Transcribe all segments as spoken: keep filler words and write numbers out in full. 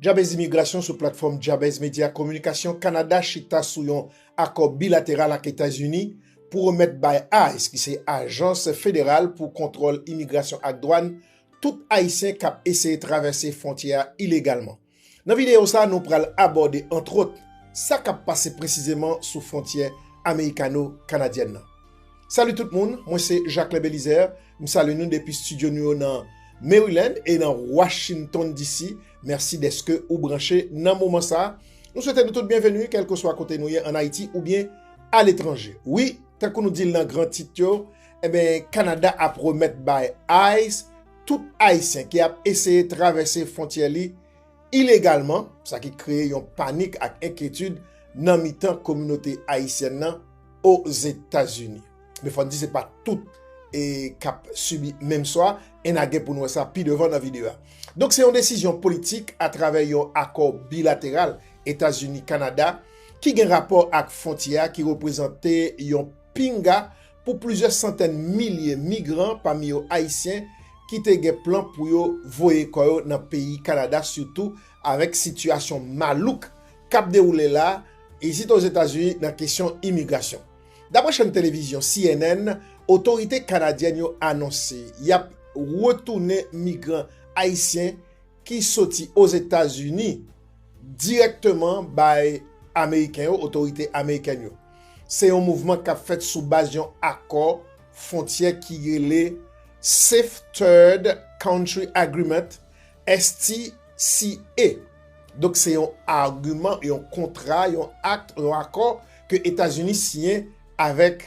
Jabez Imigrasyon sou platfòm Jabez Media Kominikasyon Kanada chita sou yon akò bilateral ak Etazini pou remèt bay ice, ki se Ajans Federal pou Kontwòl Imigrasyon ak Dwàn, tout Ayisyen k ap eseye travèse fwontyè a ilegalman. Nan videyo sa a, nou pral abòde, antwòt, sa k ap pase presizeman sou fwontyè amerikano-kanadyèn nan. Salut tout moun, mwen se Jacquelin Belizaire. M salye nou depi estidyo nou yo nan Maryland e nan Washington D C. Mèsi dèske ou branche nan moman sa a. Nou swete nou tout byenveni, kèlkeswa kote nou ye ann Ayiti oubyen aletranje. Wi, tankou nou di l nan gran tit yo, enben, Kanada ap remèt bay ice tout Ayisyen ki ap eseye travèse fwontyè li ilegalman, sa ki kreye yon panik ak enkyetid nan mitan kominote ayisyèn nan Ozetazini. Men fò n di se pa tout e k ap sibi menm sò a, e n a gen pou n wè sa pi devan nan videyo a. Donk, se yon desizyon politik atravè yon akò bilateral Etazini-Kanada ki gen rapò ak fwontyè a, ki reprezante yon pinga pou plizyè santèn milye migran, pami yo Ayisyen, ki te gen plan pou yo voye kò yo nan peyi Kanada, sitou avèk sitiyasyon malouk k ap dewoule la, isit Ozetazini, nan kesyon imigrasyon. Daprè chèn televizyon C N N, otorite kanadyèn yo anonse y ap retounen migran ayisyen ki soti Ozetazini dirèkteman bay Ameriken yo, otorite amerikèn yo. Se yon mouvman k ap fèt sou baz yon akò fwontyè ki rele Safe Third Country Agreement, S T C A. Donk, se yon agiman, yon kontra, yon akt, yon akò ke Etazini siyen avèk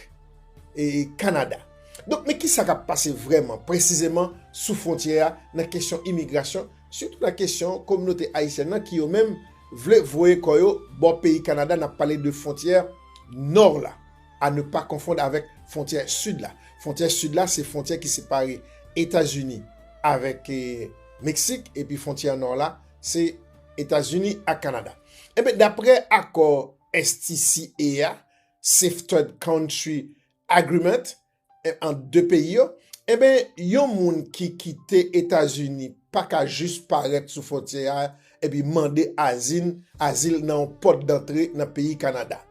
e, Kanada. Donk, men kisa k ap pase vrèman, presizeman, sou fwontyè a, nan kesyon imigrasyon, sitou nan kesyon kominote ayisyèn nan ki yo menm vle voye kò yo bò peyi Kanada, n ap pale de fwontyè nò la, à ne pas confondre avec fwontyè sid la. Fwontyè sid la, se fwontyè ki separe Etazini avèk e, Meksik, epi fwontyè nò la, se Etazini ak Kanada. Enben, daprè akò S T C A a, Safe Third Country Agreement, e, ant de peyi yo, enben, yon moun ki kite Etazini pa ka jis parèt sou fwontyè a epi mande azil, azil nan yon pòt dantre nan peyi Kanada.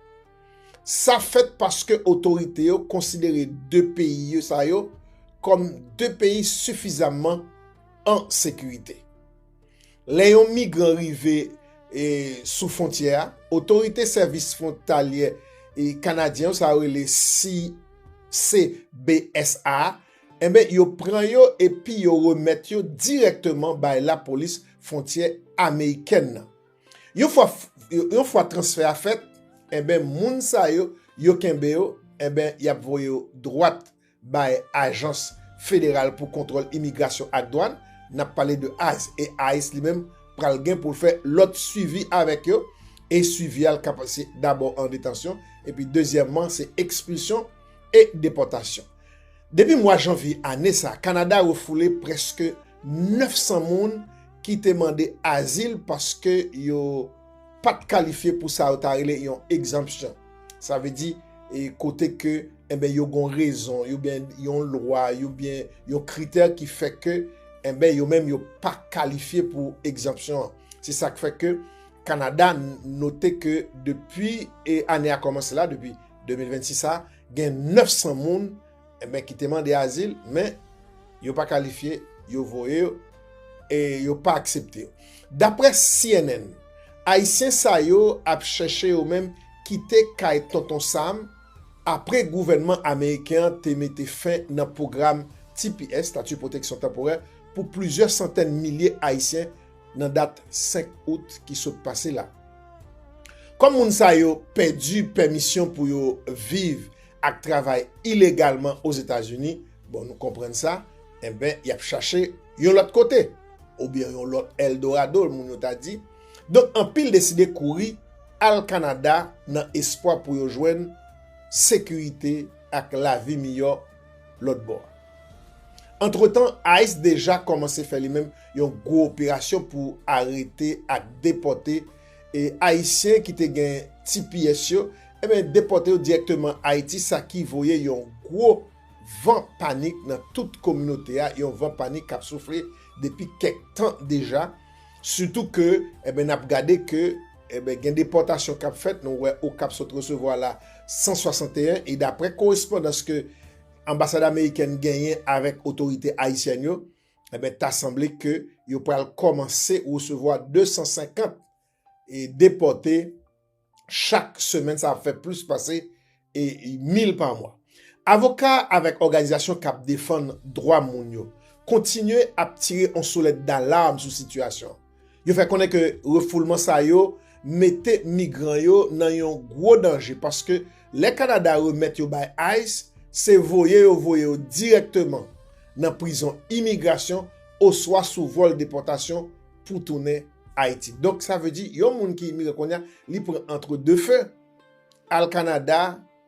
Sa fèt paske otorite yo konsidere de peyi yo sa yo kòm de peyi sifizamman an sekirite. Lè yon migran rive e, sou fwontyè a, otorite sèvis fwontalyè e, kanadyen yo, sa yo rele C-, C B S A, enben, yo pran yo epi yo remèt yo dirèkteman bay lapolis fwontyè amerikèn nan. Yon fwa, f-, yon fwa transfè a fèt, enben, moun sa yo, yo kenbe yo, enben, y ap voye yo dwat bay Ajans Federal pou Kontwòl Imigrasyon ak Dwàn, n ap pale de ice. E ice li menm pral gen pou l fè lòt swivi avèk yo, e swivi a l ka pase dabò an detansyon, epi dezyèmman, se ekspilsyon e depòtasyon. Depi mwa janvye ane sa, Kanada refoule prèske nèf san moun ki te mande azil paske yo pa t kalifye pou sa yo ta rele yon egzanpsyon. Sa vle di, e, kote ke, enben, yo gon rezon, oubyen yon lwa, oubyen yon kritè ki fè ke, enben, yo menm yo pa kalifye pou egzanpsyon an. Se sa k fè ke Kanada n-, note ke depi, e, ane a kòmanse la, depi de mil vennsis sa, gen nèf san moun, enben, ki te mande azil, men yo pa kalifye, yo voye yo, e yo pa aksepte yo. Daprè C N N, Ayisyen sa yo ap chèche yo menm kite kay Tonton Sam apre gouvènman ameriken an te mete fen nan pwogram T P S, Stati Pwoteksyon Tanporè, pou plizyè santèn milye Ayisyen nan dat senk out ki sot pase la. Kòm moun sa yo pèdi pèmisyon pou yo viv ak travay ilegalman Ozetazini, bon, nou konprann sa, enben, y ap chache yon lòt kote, oubyen yon lòt Eldorado, moun yo ta di. Donk, anpil deside kouri al Kanada nan espwa pou yo jwenn sekirite ak lavi miyò lòt bò a. Antretan, ice deja kòmanse fè li menm yon gwo operasyon pou arete ak depòte, e, Ayisyen ki te gen T P S yo, enben, depòte yo dirèkteman Ayiti, sa ki voye yon gwo van panik nan tout kominote a, yon van panik k ap soufle depi kèk tan deja. Sitou ke, enben, n ap gade ke, enben, gen depòtasyon k ap fèt, nou wè Okap sot resevwa la san swasanteyen, e daprè korespondans ke anbasad amerikèn genyen avèk otorite ayisyèn yo, enben, ta sanble ke yo pral kòmanse resevwa de san senkant e depòte chak semèn, sa ap fè plis pase e mil pa mwa. Avoka avèk òganizasyon k ap defann dwa moun yo kontinye ap tire yon sonèt dalam sou sitiyasyon an. Yo fè konnen ke refoulman sa yo mete migran yo nan yon gwo danje, paske lè Kanada remèt yo bay ice, se voye yo voye yo dirèkteman nan prizon imigrasyon oswa sou vòl depòtasyon pou tounen Ayiti. Donk, sa vle di, yon moun ki imigre kounye a, li pran antre de fe, al Kanada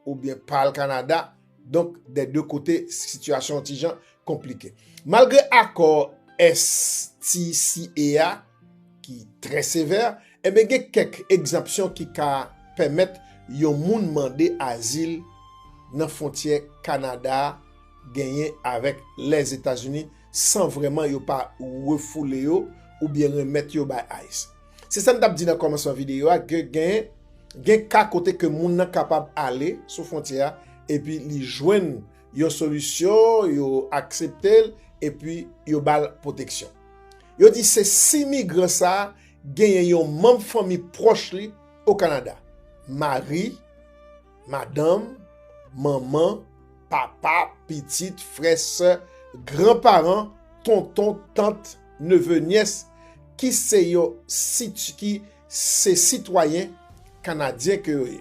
oubyen pa al Kanada. Donk, dè de kote, sitiyasyon an ti jan konplike. Malgre akò S T C A a, ki trè sevè, enben, gen kèk egzanpsyon ki ka pèmèt yon moun mande azil nan fwontyè Kanada a genyen avèk Lèzetazini san vrèman yo pa refoule yo oubyen remèt yo bay ice. Se sa n t ap di nan kòmansman videyo a, ke gen, gen ka kote ke moun nan kapab ale sou fwontyè a, epi li jwenn yon solisyon, yo aksepte l, epi yo ba l pwoteksyon. Yo di se si migran sa a genyen yon manm fanmi pwòch li o Kanada. Mari, madanm, manman, papa, pitit, frè, sè, granparan, tonton, tant, neve, nyès, ki se yon siti-, ki se sitwayen kanadyen ke yo ye,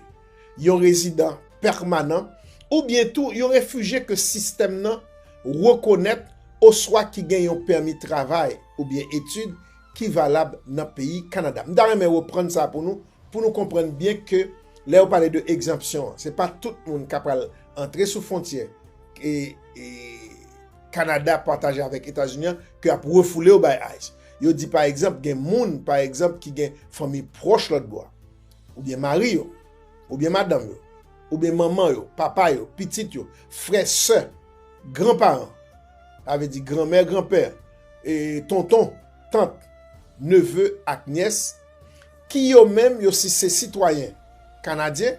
yon rezidan pèmanan, oubyen tou yon refijye ke sistèm nan rekonèt oswa ki gen yon pèmi travay oubyen etid ki valab nan peyi Kanada. M ta renmen reprann sa pou nou, pou nou konprann byen ke lè yo pale de egzanpsyon an, se pa tout moun k ap pral antre sou fwontyè e, e Kanada pataje avèk Etazini an ke ap refoule yo bay ice. Yo di, pa egzanp, gen moun, pa egzanp, ki gen fanmi pwòch lòt bò a, oubyen mari yo, oubyen madanm yo, oubyen manman yo, papa yo, pitit yo, frè, sè, granparan, sa vle di granmè, granpè, e tonton, tant, neve ak nyès, ki yo menm yo si se sitwayen kanadyen,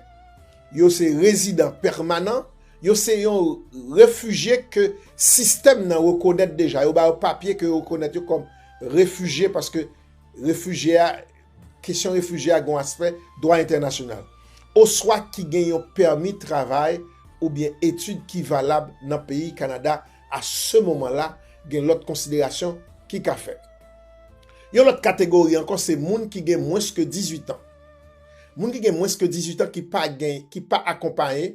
yo se rezidan pèmanan, yo se yon refijye ke sistèm nan rekonèt deja. Yo ba yo papye ke yo rekonèt yo kòm refijye, paske refijye a, kesyon refijye a gen yon aspè dwa entènasyonal. Oswa ki gen yon pèmi travay oubyen etid ki valab nan peyi Kanada, a se moman la, gen lòt konsiderasyon ki ka fèt. Yon lòt kategori ankò, se moun ki gen mwens ke dizuit an. Moun ki gen mwens ke dizuit an ki pa gen, ki pa akonpaye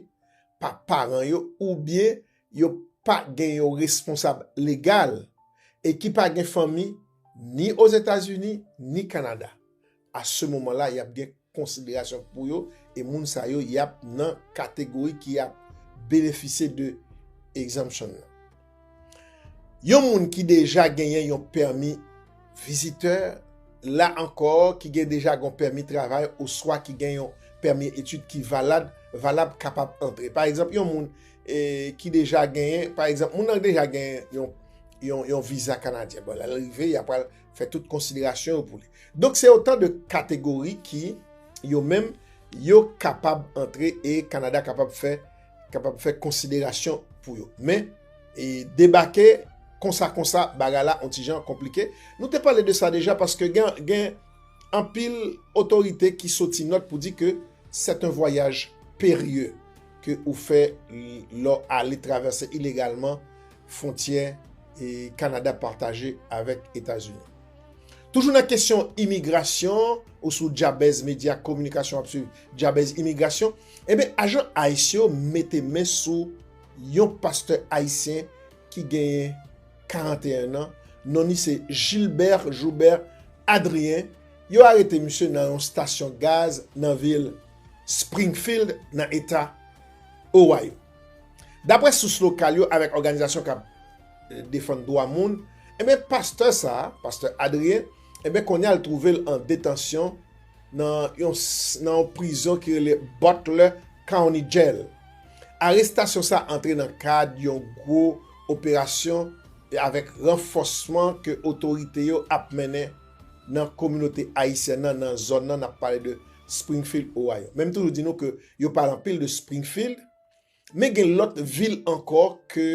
pa paran yo oubyen yo pa gen yon responsab legal e ki pa gen fanmi ni Ozetazini ni Kanada. A se moman la, y ap gen konsiderasyon pou yo e moun sa yo, y ap nan kategori ki ap benefisye de exemption nan. Yon moun ki deja genyen yon pèmi vizitè, la ankò, ki gen deja yon pèmi travay oswa ki gen yon pèmi etid ki valab, valab kapab antre. Pa egzanp, yon moun, e, ki deja genyen, pa egzanp, moun nan deja genyen yon, yon, yon viza kanadyen. Bon, lè l rive, y ap pral fè tout konsiderasyon yo pou li. Donk, se otan de kategori ki, yo menm, yo kapab antre e Kanada kapab fè, kapab fè konsiderasyon pou yo. Men, e debake konsa, konsa, bagay la on ti jan konplike. Nou te pale de sa deja paske gen, gen anpil otorite ki soti nòt pou di ke c'est un voyage périlleux ke ou fè lè w ale travèse ilegalman fwontyè e Kanada pataje avèk Etazini. Toujou nan kesyon imigrasyon, ou sou Jabez Media Kominikasyon, w ap swiv Jabez Imigrasyon, enben, ajan ice yo mete men sou yon pastè ayisyen ki genyen karanteyen an. Non li se Gilbert Joubert Adrien. Yo arete misye nan yon stasyon gaz nan vil Springfield, nan eta Ohio. Daprè sous lokal yo avèk òganizasyon k ap, eh, defann dwa moun, enben, pastè sa a, pastè Adrien, enben, kounye a l twouve l an detansyon nan yon s-, nan yon prizon ki rele Butler County Jail. Arestasyon sa a antre nan kad yon gwo operasyon avèk ranfòsman ke otorite yo ap mennen nan kominote ayisyèn nan, nan zòn nan, n ap pale de Springfield, Ohio. Men m toujou di nou ke yo pale anpil de Springfield, men gen lòt vil ankò ke,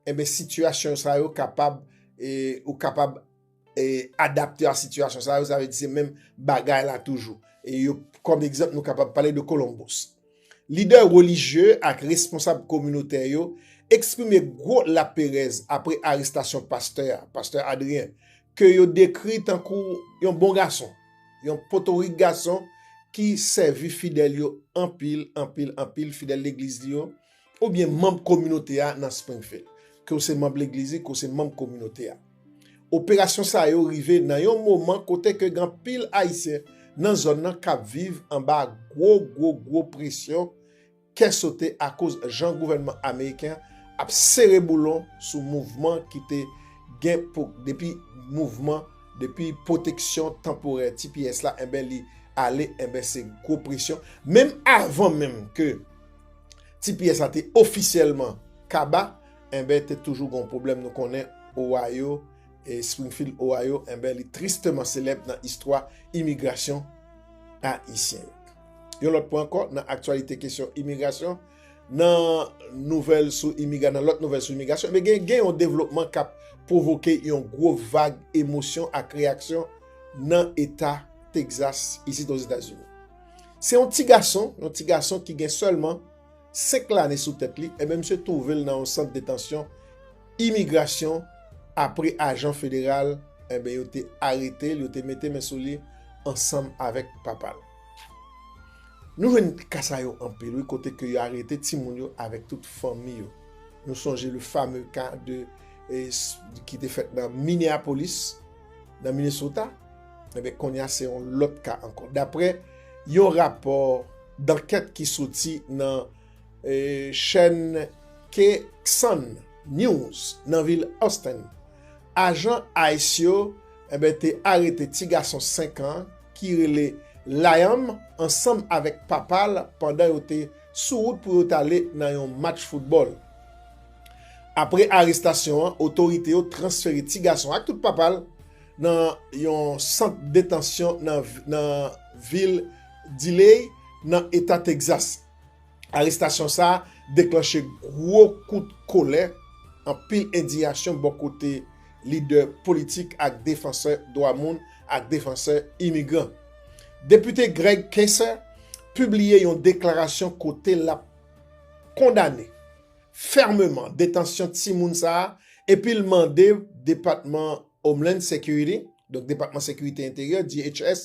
enben, sitiyasyon sa yo kapab, e, ou kapab, e, adapte a sitiyasyon sa yo, sa vle di se menm bagay la toujou. E yo, kòm egzanp, nou kapab pale de Columbus. Lidè relijye ak responsab kominotè yo eksprime gwo laperèz apre arestasyon pastè a, pastè Adrien, ke yo dekri tankou yon bon gason, yon potorik gason ki sèvi fidèl yo anpil, anpil, anpil, fidèl legliz li yo, oubyen manm kominote a nan Springfield, ke w se manm legliz li, ke w se manm kominote a. Operasyon sa yo rive nan yon moman kote ke gen anpil Ayisyen nan zòn nan k ap viv anba gwo, gwo, gwo presyon, kè sote akoz jan gouvènman ameriken ap sere boulon sou mouvman ki te gen pou, depi mouvman, depi pwoteksyon tanporè T P S la, enben, li ale, enben, se gwo presyon. Menm avan menm ke T P S la te ofisyèlman kaba, enben, te toujou gen yon pwoblèm, nou konnen Ohio, e Springfield, Ohio, enben, li tristeman selèb nan istwa imigrasyon ayisyen yo. Yon lòt pwen ankò, nan aktyalite kesyon imigrasyon, nan nouvèl sou imigra-, nan lòt nouvèl sou imigrasyon, enben, gen, gen yon devlopman k ap pwovoke yon gwo vag emosyon ak reyaksyon nan eta Texas, isit Ozetazini. Se yon ti gason, yon ti gason ki gen sèlman senk lane sou tèt li, enben, misye twouve l nan yon sant detansyon imigrasyon apre ajan federal, enben, yo te arete l, yo te mete men sou li ansanm avèk papa l. Nou jwenn ka sa yo anpil, wi, kote ke yo arete timoun yo avèk tout fanmi yo. Nou sonje le fameux cas de, eh, s-, ki te fèt nan Minneapolis, nan Minnesota. Enben, kounye a, se yon lòt ka ankò. Daprè yon rapò dankèt ki soti nan, eh, chèn K X A N News nan vil Austin, ajan ice yo, enben, te arete ti gason senk an ki rele Liam ansanm avèk papa l pandan yo te sou wout pou yo t ale nan yon match foutbòl. Apre arestasyon an, otorite yo transfere ti gason ak tout papa l nan yon sant detansyon nan, nan vil Dilley, nan eta Texas. Arestasyon sa a deklanche gwo kout kolè, anpil endiyasyon bò kote lidè politik ak defansè dwa moun ak defansè imigran. Depite Greg Casey pibliye yon deklarasyon kote l ap kondane fèmeman detansyon timoun sa a, epi l mande Depatman Homeland Security, donk Depatman Sekirite Enteryè, D H S,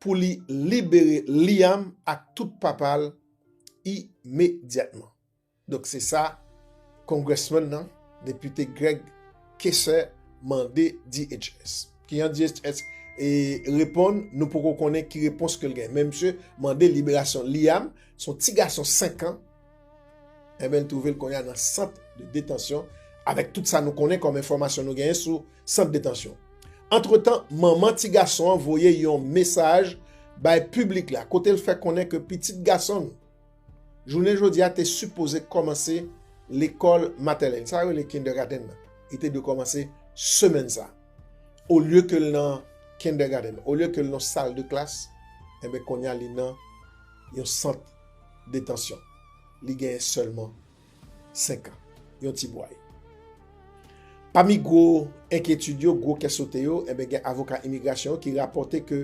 pou li libere Liam ak tout papa l imedyatman. Donk, se sa Congressman nan, Depite Greg Casey, mande D H S. Kijan D H S, e, reponn, nou poko konnen ki repons ke l gen. Men misye mande liberasyon Liam, se yon ti gason senk an. Enben, l twouve l kounye a nan sant de detansyon, avèk tout sa nou konnen kòm enfòmasyon nou genyen sou sant detansyon. Antretan, manman ti gason an voye yon mesaj bay piblik la, kote l fè konnen ke pitit gason l, jounen jodi a, te sipoze kòmanse lekòl matènèl. Sa yo rele kindergarten nan. Li te dwe kòmanse semèn sa. Olye ke l nan kindergarten, olye ke l nan sal de klas, enben, kounye a, li nan yon sant detansyon. Li genyen sèlman senk an. Yon ti bway. Pami gwo enkyetid yo, gwo kè sote yo, enben, gen avoka imigrasyon yo ki rapòte ke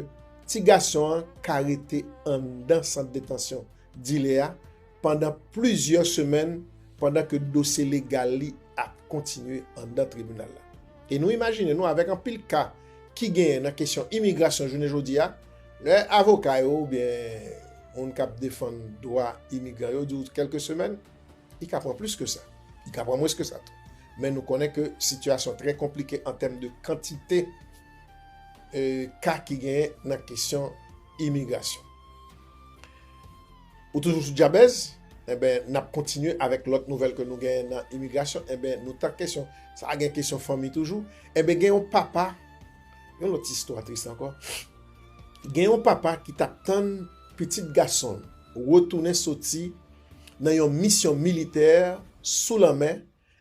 ti gason an ka rete anndan sant detansyon Dilley a pandan plizyè semèn, pandan ke dosye legal li ap kontinye anndan tribinal la. E nou imajine nou, avèk anpil ka ki genyen nan kesyon imigrasyon jounen jodi a, lè avoka yo oubyen moun k ap defann dwa imigran yo di w kèlke semèn, li ka pran plis ke sa. Li ka pran mwens ke sa tou. Men nou konnen ke sitiyasyon trè konplike an tèm de kantite, e, ka ki genyen nan kesyon imigrasyon. Ou toujou sou Djabèz? Enben, n ap kontinye avèk lòt nouvèl ke nou genyen nan imigrasyon. Enben, nou t ak kesyon. Sa a gen kesyon fanmi toujou. Enben, gen yon papa, yon lòt istwa tris ankò. Gen yon papa ki t ap tann pitit gason l retounen soti nan yon misyon militè sou lanmè,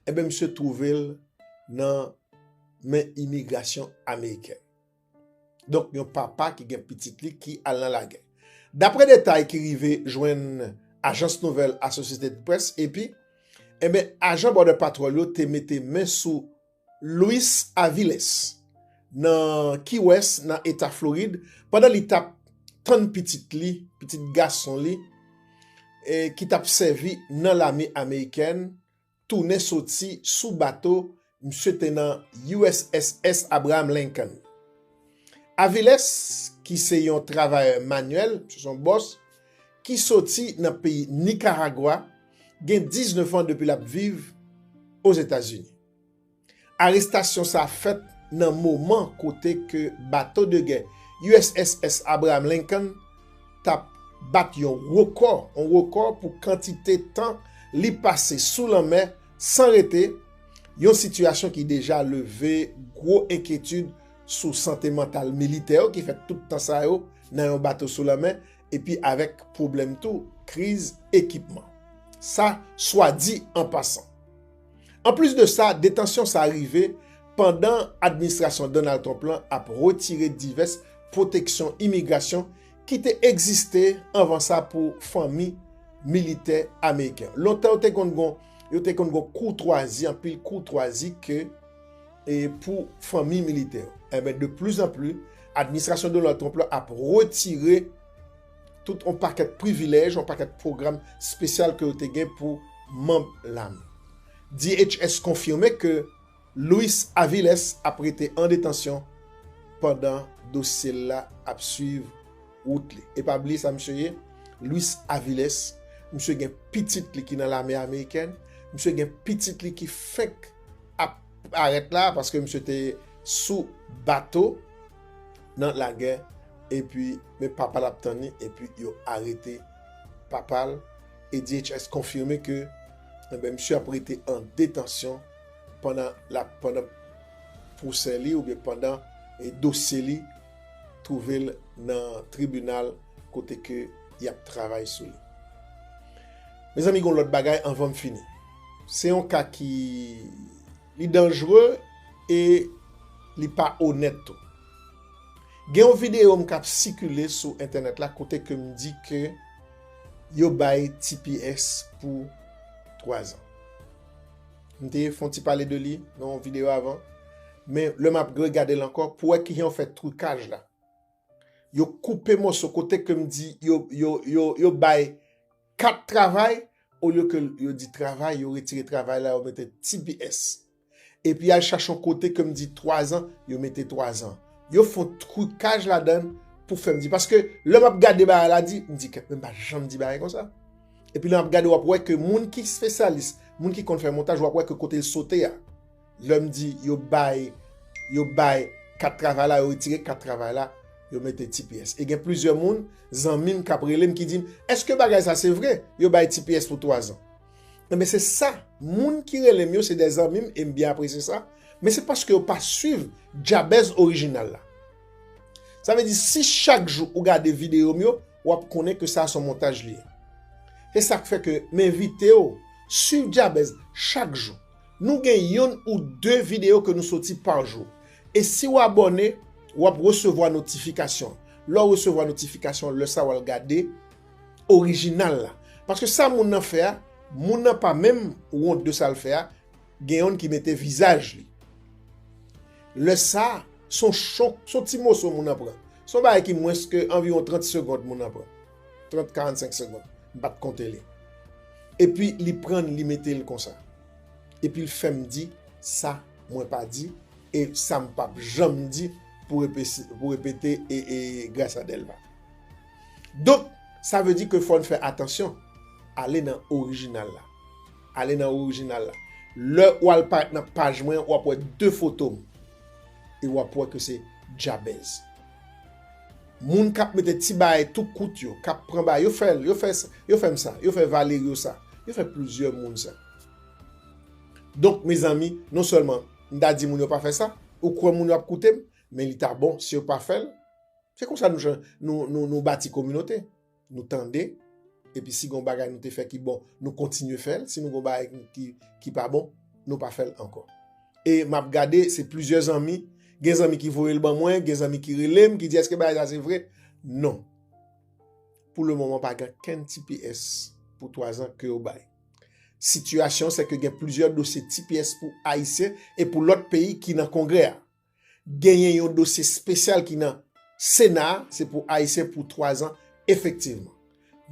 enben, misye twouve l nan men imigrasyon amerikèn. Donk, yon papa ki gen pitit li ki al nan lagè. Daprè detay ki rive jwenn ajans nouvèl Associated Press, epi, enben, ajan Border Patrol yo te mete men sou Luis Aviles nan Key West, nan eta Florid, pandan li t ap tann pitit li, pitit gason li, e ki t ap sèvi nan lame amerikèn, tounen soti sou bato misye te nan U S S S Abraham Lincoln. Aviles, ki se yon travayè manyèl, se yon bòs, ki soti nan peyi Nikaragwa, gen diznèf an depi l ap viv Ozetazini. Arestasyon sa a fèt nan moman kote ke bato de gè U S S S Abraham Lincoln t ap bat yon rekò, yon rekò pou kantite tan li pase sou lanmè san rete, yon sitiyasyon ki deja leve gwo enkyetid sou sante mantal militè yo ki fè tout tan sa yo nan yon bato sou lanmè, epi avèk pwoblèm tou, kriz ekipman. Sa, swa di an pasan. Anplis de sa, detansyon sa rive pandan administrasyon Donald Trump lan ap retire divès pwoteksyon imigrasyon ki te egziste anvan sa pou fanmi militè ameriken. Lontan yo te konn gon, yo te konn gon koutwazi, anpil koutwazi ke, e, pou fanmi militè. Enben, de plus en plus, administrasyon Donald Trump la ap retire tout yon pakèt privilèj, yon pakèt pwogram espesyal ke yo te gen pou manm lame. D H S konfime ke Luis Aviles ap rete an detansyon pandan dosye l la ap swiv wout li. E pa bliye sa misye ye, Luis Aviles, misye gen pitit li ki nan lame amerikèn, misye gen pitit li ki fenk ap parèt la, paske misye te sou bato nan lagè, epi men papa l ap tann li, epi yo arete papa l, e D H S konfime ke, enben, misye ap rete an detansyon pandan l ap, pandan pwosè li oubyen pandan, e, dosye li twouve l nan tribinal kote ke y ap travay sou li. Mezanmi, gon lòt bagay anvan m fini. Se yon ka ki, li danjere e li pa onèt tou. Gen yon videyo m k ap sikile sou entènèt la kote ke m di ke yo bay T P S pou twa zan. M te fè yon ti pale de li nan yon videyo avan, men lè m ap regade l ankò, pou wè kijan yo fè trikaj la. Yo koupe mòso kote ke m di yo, yo, yo, yo bay kat travay, olye ke yo di travay, yo retire travay la, yo mete T P S. Epi y al chache yon kote ke m di twa zan, yo mete twa zan. Yo fè yon trikaj ladan l pou fè m di. Paske lè m ap gade bagay la di, m di, "Kèt, men m pa janm di bagay konsa." Epi lè m ap gade, w ap wè ke moun ki espesyalis, moun ki konn fè montaj, w ap wè ke kote l sote a. Lè m di yo bay, yo bay kat travay la, yo retire kat travay la, yo mete T P S. E gen plizyè moun, zanmi m k ap rele m ki di m, "Èske bagay sa se vre? Yo bay T P S pou twa zan." Enben, se sa, moun ki rele m yo, se de zanmi m, e m byen apresye sa, men se paske yo pa swiv djabèz orijinal la. Sa vle di, si chak jou ou gade videyo m yo, w ap konnen ke sa se yon montaj li ye. Se sa k fè ke m envite w swiv djabèz chak jou. Nou gen yonn ou de videyo ke nou soti pa jou. E si w abòne, w ap resevwa notifikasyon. Lè w resevwa notifikasyon, lè sa w al gade orijinal la. Paske sa moun nan fè a, moun nan pa menm wont de sa l fè a, gen yonn ki mete vizaj li. Lè sa, se yon, se yon ti moso moun nan pran. Se yon bagay ki mwens ke anviwon trant segonn moun nan pran. Trant, karannsenk segonn. M pa t konte li. Epi li pran l, li mete l konsa. Epi l fè m di sa mwen pa di, e sa m p ap janm di pou repesi-, pou repete e, e Gracia Delva. Donk, sa vle di ke fò n fè atansyon. Ale nan orijinal la. Ale nan orijinal la. Lè w al parèt nan paj mwen, w ap wè de foto m. E w ap wè ke se djabèz. Moun k ap mete ti bagay tou kout yo, k ap pran bagay, yo fè l, yo fè s-, yo fè m sa, yo fè Valerio sa, yo fè plizyè moun sa. Donk, mezanmi, non sèlman m ta di moun yo pa fè sa, ou kwè moun yo ap koute m, men li ta bon si yo pa fè l. Se konsa nou, nou, nou, nou bati kominote. Nou tande, epi si gon bagay nou te fè ki bon, nou kontinye fè l. Si nou gon bagay ki, ki pa bon, nou pa fè l ankò. E m ap gade, se plizyè zanmi Gen zanmi ki voye l ban mwen, gen zanmi ki rele m, ki di, èske bagay sa se vre? Non. Pou le moman, pa gen kenn T P S pou twa zan ke yo bay. Sitiyasyon, se ke gen plizyè dosye T P S pou Ayisyen e pou lòt peyi ki nan Kongrè a. Genyen yon dosye espesyal ki nan Sena a, se pou Ayisyen pou twa zan, efektivman.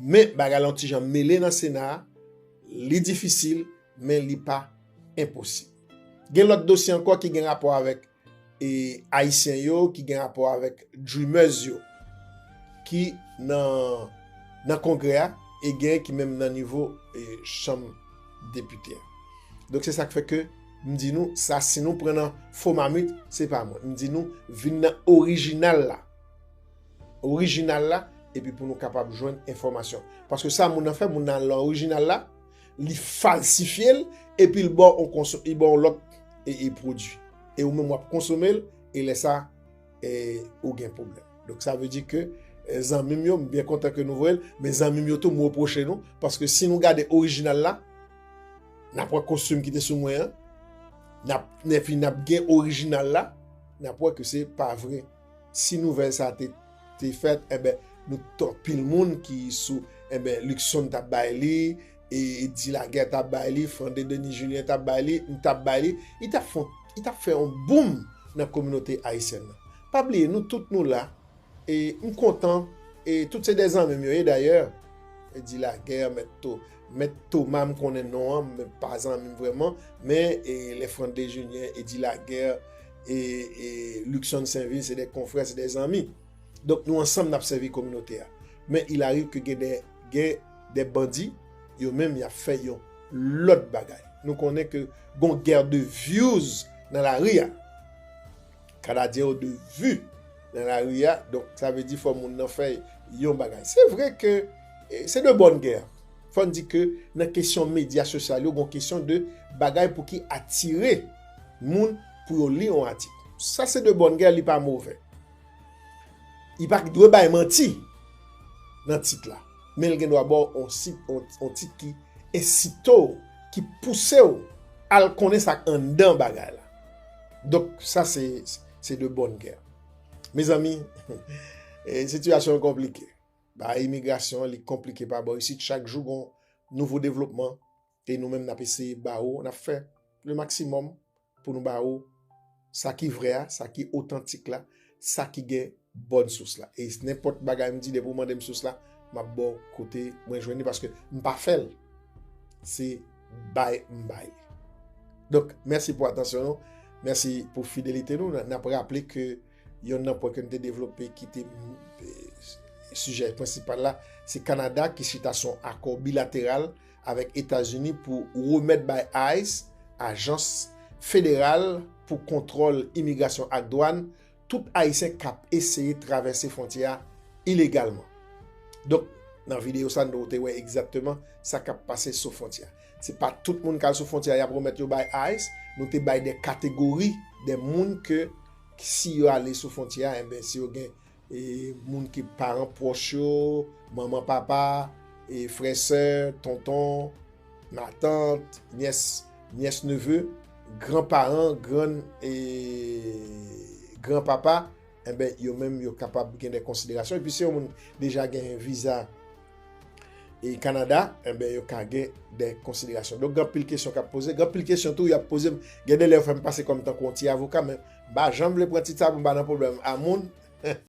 Men, bagay la yon ti jan mele nan Sena a, li difisil, men li pa enposib. Gen lòt dosye ankò ki gen rapò avèk e, Ayisyen yo, ki gen rapò avèk Dreamers yo, ki nan, nan Kongrè a, e gen ki menm nan nivo e, Chanm Depite a. Donk, se sa k fè ke m di nou, sa, si nou pran nan fo mamit, se pa mwen. M di nou, vin nan orijinal la. Orijinal la, epi pou nou kapab jwenn enfòmasyon. Paske sa moun nan fè, moun nan al nan orijinal la, li falsifye l, epi l ba w yon konso-, li ba w yon lòt e, e pwodui. E ou menm w ap konsome l, e lè sa, e, ou gen pwoblèm. Donk, sa vle di ke, e, zanmi m yo, m byen kontan ke nou voye l, men zanmi m yo tou, m repwoche nou, paske si nou gade orijinal la, n ap wè kostim ki te sou mwen an, n ap, epi n ap gen orijinal la, n ap wè ke se pa vre. Si nouvèl sa te, te fèt, enben, nou t anpil moun ki sou, enben, Luckson t ap bay li, e, Edi Lagè t ap bay li, Frande Denis Julien t ap bay li, m t ap bay li, li t ap fè, li t ap fè yon boom nan kominote ayisyèn nan. Pa bliye, nou tout nou la, e m kontan, e tout se de zanmi m yo ye dayè. Edi Lagè, Mèt To-, Mèt Toma, m konnen non an, men pa zanmi m vrèman, men, e, lè Frande Julien, Edi Lagè, e, e Luckson Sainvil, se de konfrè, se de zanmi. Donk, nou ansanm, n ap sèvi kominote a. Men, il arrive ke gen de, gen de bandi, yo menm, y ap fè yon lòt bagay. Nou konnen ke gon guerre de views nan lari a. Kanadyen yo de vue nan lari a, donk, sa vle di fò moun nan fè yon bagay. Se vre ke, e, se de bonne guerre. Fò n di ke nan kesyon medya sosyal yo, gon kesyon de bagay pou ki atire moun pou yo li yon atik. Sa se de bonne guerre, li pa move. Li pa dwe bay manti nan tit la. Men l gen dwa ba w on sit, on, on tit ki ensite w, ki pouse w al konnen sa k anndan bagay la. Donk, sa se, se de bonne guerre. Mezanmi, e, sitiyasyon an konplike. Ba imigrasyon an, li konplike pa bò isit. Chak jou, gon nouvo devlopman. E nou menm, n ap eseye ba ou, n ap fè le maksimòm pou nou ba ou sa ki vrè a, sa ki otantik la, sa ki gen bòn sous la. E nenpòt bagay m di, depi w mande m sous la, m ap ba w kote mwen jwenn li, paske m pa fè l. Se bay m bay li. Donk, mèsi pou atansyon nou. Mèsi pou fidelite nou. N, n ap raple ke yonn nan pwen ke n te devlope ki te, e, sijè prensipal la, se Kanada ki chita sou yon akò bilateral avèk Etazini pou remèt bay ice, Ajans Federal pou Kontwòl Imigrasyon ak Dwàn, tout Ayisyen k ap eseye travèse fwontyè a ilegalman. Donk, nan videyo sa, nou te wè egzakteman sa k ap pase sou fwontyè a. Se pa tout moun k al sou fwontyè a y ap remèt yo bay ice. Nou te bay de kategori de moun ke, si yo ale sou fwontyè a, enben, si yo gen, e, moun ki paran pwòch yo, manman, papa, e, frè, sè, tonton, matant, nyès, nyès, neve, granparan, grann, e, granpapa, enben, yo menm, yo kapab gen de konsiderasyon. Epi si yon moun deja gen viza e Kanada, enben, yo ka gen de konsiderasyon. Donk, gen anpil kesyon k ap poze. Gen anpil kesyon tou y ap poze m. Gen de lè yo fè m pase kòm tankou yon ti avoka, men m pa janm vle pran tit sa pou m pa nan pwoblèm a moun.